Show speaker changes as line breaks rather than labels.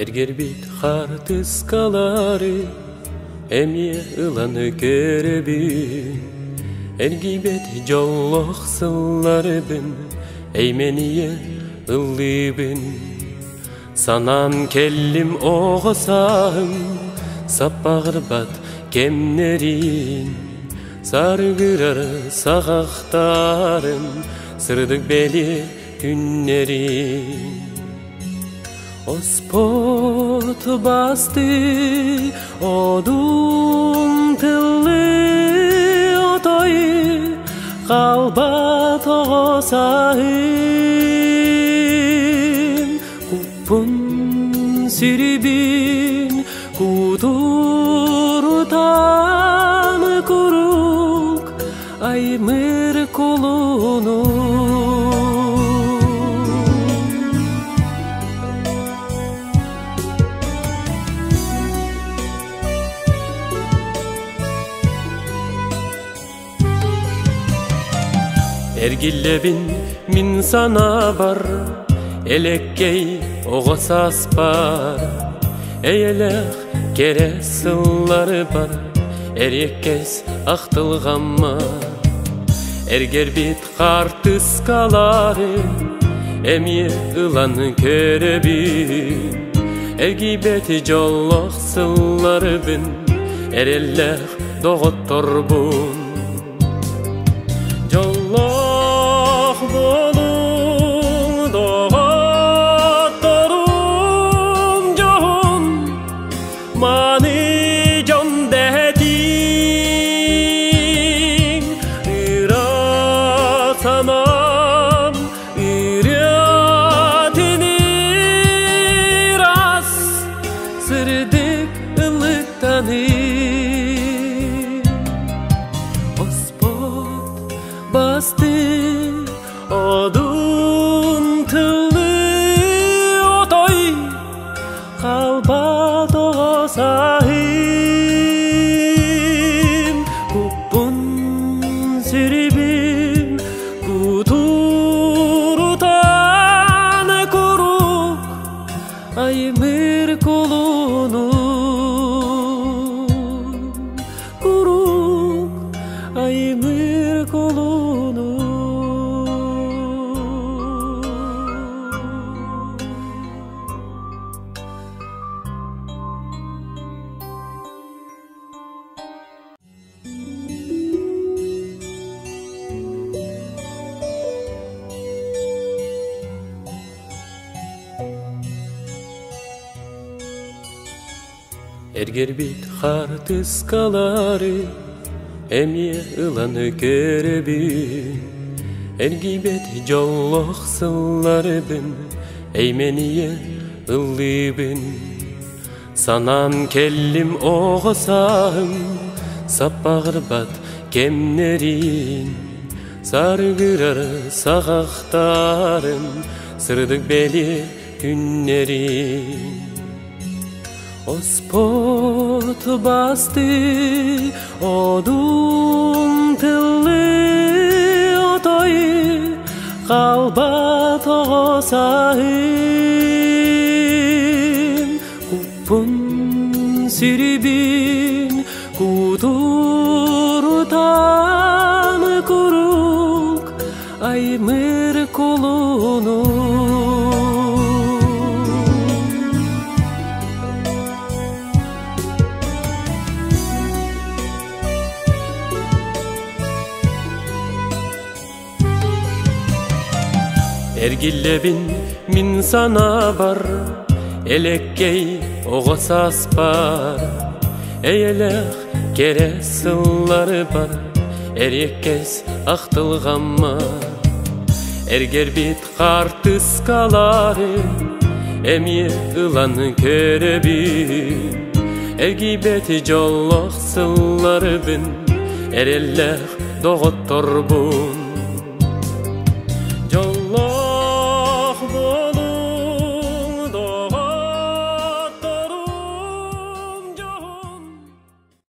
Эргэрбит хаартыскалары эмиэ ылан көрөбүн, Эргийбэт дьоллоох сылларбын эймэнийэ ыллыыбын. Санаан кэллим оҕо сааһым саппаҕырбат кэмнэрин, Саргырар саҕахтарым сырдык бэлиэ күннэрин. Оспот басты одун тыллы отой халбат оҕо саһым куппун сирибин кутурутан курук аймыр кулуну. Эргиллэбин мин санаабар, элеккэй оҕо сааспар, эйэлээх кэрэ сылларбар, эриэккэс ахтылҕамма. Эргэрбит хаартыскалары эмиэ ылан көрөбүн, эргийбэт дьоллоох сылларбын, эрэллээх доҕотторбун. Дьоллоох буолуҥ, доҕотторум, дьоһун маны дьон дэһэтиҥ, ыра санаам ырыатын ыраас сырдык ыллыктаныы. Оспот басты одун тылы отой халбат оҕо сааһым куппун сүрүбүн кутурутан курук аймыр кулуну курук аймыр кулуну. Эргэрбит хаартыскалары эмиэ ылан көрөбүн, Эргийбэт дьоллоох сылларбын эймэнийэ ыллыыбын. Санаан кэллим оҕо сааһым саппаҕырбат кэмнэрин, Саргырар саҕахтарым сырдык бэлиэ күннэрин. Оспот басты одун тыллы отой халбат оҕо сааһым куппун сүрүбүн кутурутан курук аймыр кулуну. Эргиллэбин мин санаабар, элеккэй оҕо сааспар, эйэлээх кэрэ сылларбар, эриэккэс ахтылҕамма. Эргэрбит хаартыскалары эмиэ ылан көрөбүн, эргийбэт дьоллоох сылларбын, эрэллээх доҕотторбун.